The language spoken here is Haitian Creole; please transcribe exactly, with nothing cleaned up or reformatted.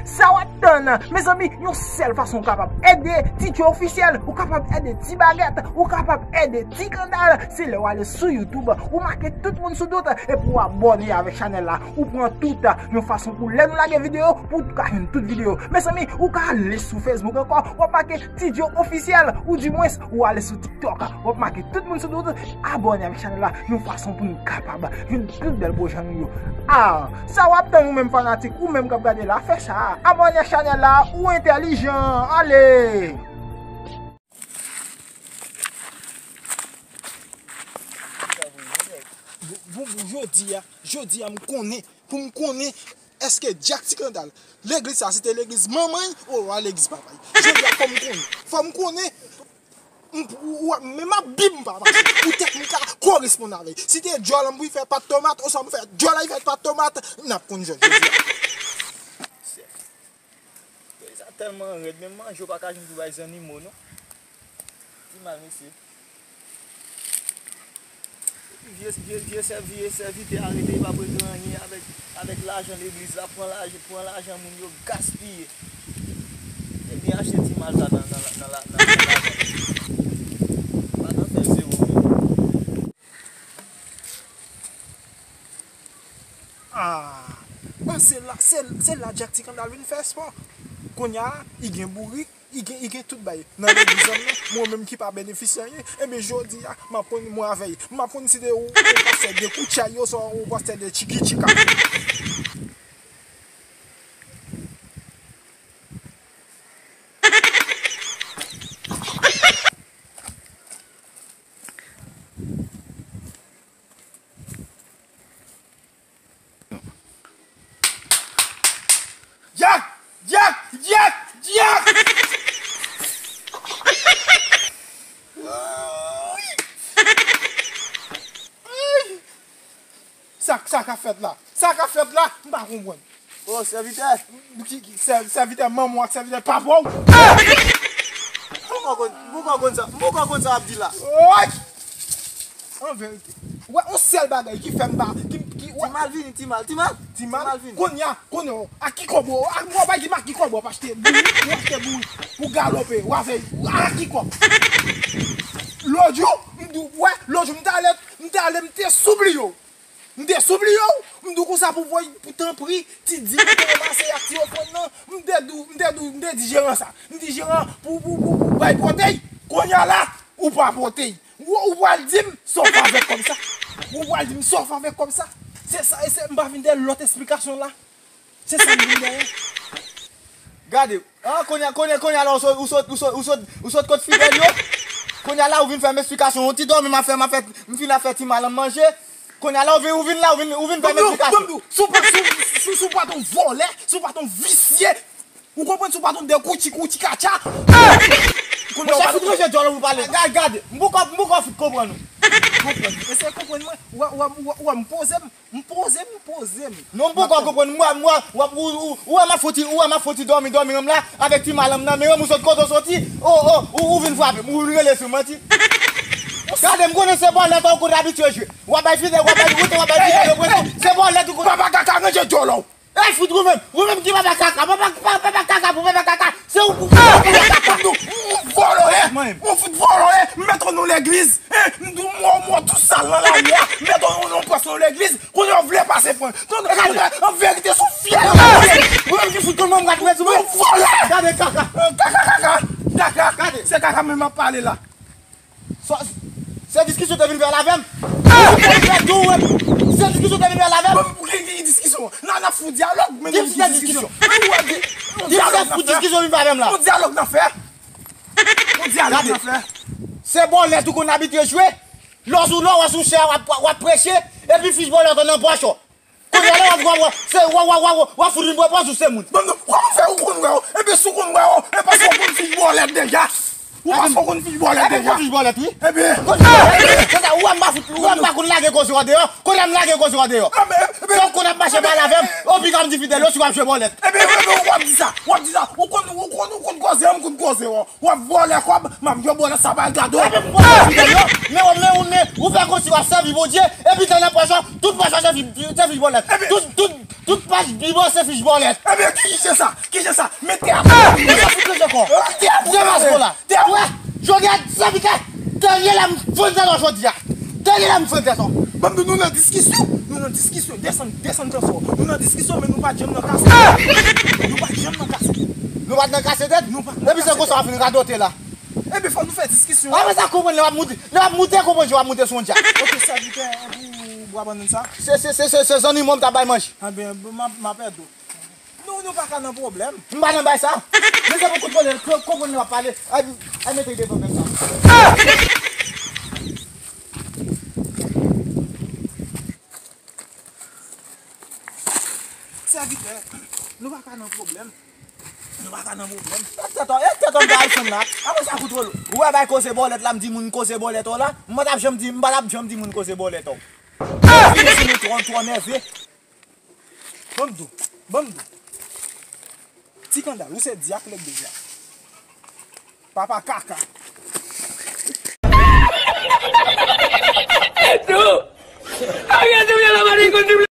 Sa w ap tann? Mezanmi, yon sèl fason ou kapab ede Ti Djo Ofisyèl, ou kapab ede Ti Bagèt, ou kapab ede Ti Kandal, se lè w ale sou YouTube, ou make tout moun sou dout, epi w abòne avèk chanèl la. Ou pran tout yon fason pou lè nou lage videyo, pou w ka jwenn tout videyo. Mezanmi, ou ka ale sou Facebook ankò, w ap make Ti Djo Ofisyèl, ou dimwens, ou ale sou TikTok, w ap make tout moun sou dout, abòne avèk chanèl la, yon fason pou nou kapab jwenn tout bèl pwojè nou yo. Ah, sa w ap tann ou menm fanatik, ou menm k ap gade la, fè sa. Abòne ak chanèl la, ou entèlijan. Ale! Bon, bon, bon, jodi a, jodi a, m konnen, pou m konnen, èske Jack Ti Kandal, legliz sa, se te legliz manman l, ou a legliz papa l? Jodi a, fò m konnen, fò m konnen. M, ou, ou, menm Abib m pa mache. Poutèt m ka koresponn avè l. Si te djòl an m pou l fè pat tomat, oswa m fè djòl la l fè pat tomat, n ap konn jwèt jodi a. Peyi sa tèlman rèd, menm manje w pa ka jwenn pou bay zannimo, non. Ti mal, mesye. Epi vye, vye, vye sèvi-, vye sèvitè a rete, li p ap regle anyen avèk, avèk lajan legliz la, pran laj-, pran lajan moun yo, gaspiye. Ebyen, achte ti mal sa nan, nan, nan, nan, nan, nan lajan. Pa nan fè zewo menm. Ah, bon, se la, se, se la Jack Ti Kandal vin fè espò. Kounye a, li gen bourik, li gen, li gen tout bagay. Nan legliz an nan, mwen menm ki pa benefisye anyen, ebyen, jodi a, m ap konn mwen avè l. M ap konn si de ou, ou pastè de koutchay yo, swa ou pastè de tchiki tchika. Jack! Jack! Jack! Jack! Sa, sa k ap fèt la? Sa k ap fèt la? M pa konprann. Oh, sèvitè. Ki, ki, sè-, sèvitè manman w ak sèvitè papa w? Poukò w konn, poukò w konn sa, poukò w konn sa w ap di la? Woy! An verite. Ou wè, yon sèl bagay ki fè m pa, ki, ki, Ti mal vini, ti mal, ti mal. Ti mal? Ti mal vini. Kounye a, kounye a, ak ki kòb ou, ak, w ap bay di m ak ki kòb w ap achte bourik, w achte bourik pou galope, w avè, ak ki kòb? Lòt jou, m di w, wè, lòt jou, m t ale, m t ale, m te sou bliye w. M te sou bliye w, m di w konsa pou voy, pou tanpri, ti dim m te ranmase ak ti ofrann nan, m te di w, m te di w, m te di jeran sa. M di jeran pou, pou, pou, pou bay pòtèy. Kounye a la, ou pa pòtèy. Ou, ou pral di m sa w fè avèk kòb sa. Ou pral di m sa w fè avèk kòb sa. Se sa, e se, m pa vin de lòt esplikasyon la. Se sa m vin dèyè. Gade, an, kounye a, kounye a, kounye a la, ou sot, ou sot, ou sot, ou sot, ou sot kot fidèl yo. Kounye a la, ou vin fè m esplikasyon. Yon ti dòmi m ap fè, m ap fè, m fin ap fè ti mal an manje. Kounye a la, ou vin, ou vin la, ou vin, ou vin fè m esplikasyon. Bon, bon, si w pa, si w, si w, si w pa t yon vòlè, si w pa t yon visye, ou konprann, si w pa t yon de kouchi kouchi katcha. Monchè, fout ranje djòl ou pale. Gade, gade, m poko, m poko fout konprann ou. Konprann. Eseye konprann mwen. Ou wè, ou wè, ou wè, ou wè m poze m. M poze m, m poze m. Non, m poko konprann. M wè, m wè, w ap, ou, ou, ou wè m ap fouti, ou wè m ap fouti dòmi, dòmi ranm la, avèk ti malanm nan, men ranm ou sot kote w soti, o, o, ou, ou vin frape m, ou vin rele sou manti. Gade, m konnen se bòlèt ou konn abitye jwe. W ap bay fidèl, w ap bay wout, w ap bay fidèl yo presyon. Se bòlèt ou konn. Papa kaka, ranje djòl ou. Ey, fout ou menm, ou menm ki papa kaka, papa, papa, papa kaka pou papa kaka, se ou pou papa kaka. Ou vòlò, eh, ou fout vòlò, eh, m mete w nan legliz, eh, m di w mò, mò tou sal nan lari a, m mete w nan pwès nan legliz, kounye a w vle pase pran. An verite, sou fyèl ou. Ou menm ki fout konn mwen, m gad mwen sou mwen. Ou vòlè. Gade kaka. Kaka, kaka, kaka. Gade. Se kaka menm ap pale la. Sa, se diskisyon te vin fè la avè m. Se diskisyon te vin fè la avè m. Bon, pou ki, ki diskisyon? Nan, nan fou dyalòg, men ki diskisyon? Diskisyon. Diskisyon vin fè avè m la. Yon dyalòg nan fè. Yon dyalòg nan fè. Se bòlèt ou konn abitye jwe. Lè w sou, lè w sou chè, w ap, w ap preche, epi fich bòlèt ou nan pòch ou. Kounye a la, w ap, w ap, w ap, se, w ap, w ap, w ap, w ap fout vin pran pòz ou se moun. Bon, non, kòman fè ou konn wè w? Epi si w konn wè w, e paske w konn fich bòlèt deja. Ou pa fò konn fich bòlèt deja. Fich bòlèt, wi. Ebyen. Konn fich bòlèt. Konsa, ou wè m pa fout, ou wè m pa konn lage koze w deyò. Kounye a m lage koze w deyò. Donk, kounye a m mache pale avè m, ou piga m di fidèl yo si w ap jwe bòlèt. Ebyen, w ap di sa, w ap di sa. Ou konn, ou konn, ou konn koze, m konn koze w. W ap vòlè kòb, m ap jwe bòlèt sa bay gade w. Epi m pran fidèl yo, men, men, men, ou fè konsi w ap sèvi Bondye, epi tan nan pòch ou, tout pòch ou se fi-, se fich bòlèt. Tout, tout, tout pòch Bib ou se fich bòlèt. Ebyen, ki, ki se sa? Ki se sa? Mete a. Mete a sou kleze kò. Mete a sou kleze kò. Tè, wè, Jogèt, sèvitè, dènye lè m fon tèt ou jodi a. Dènye lè m fon tèt ou. Ban m di nou nan diskisyon. Nou nan diskisyon. Desann, desann tan sa. Nou nan diskisyon, men nou pa janm nan kase. Nou pa janm nan kase. Nou pa t nan kase tèt? Nou pa t nan kase tèt. Epi se konsa w ap vin radote la. Epi fò nou fè diskisyon. Apre sa, konprann lè w ap moute, lè w ap moute, konprann jan w ap moute sou yon djak. Ok, sèvitè, epi w bwa bannann sa? Se, se, se, se, se zanmi mwen m t ap bay manje. Anben, m ap, m ap èd ou. Nou, nou pa ka nan pwoblèm. M pa nan bay sa. Men se pou kout vole, ko-, konprann lè w ap pale. Ay, ay, mete devan fè sa. Sèvitè, nou pa ka nan pwoblèm. Nou pa ka nan pwoblèm. E tèt ou, e tèt ou m ta al fann la. Apre sa, kout vole. Ou wè bay koze bòlèt la, m di moun koze bòlèt ou la. M pa t ap janm di, m pa t ap janm di moun koze bòlèt ou. Fini si nou twò, twò nève. Ban m di w, ban m di w. Ti Kandal, ou se dyak legliz la. Papa kaka.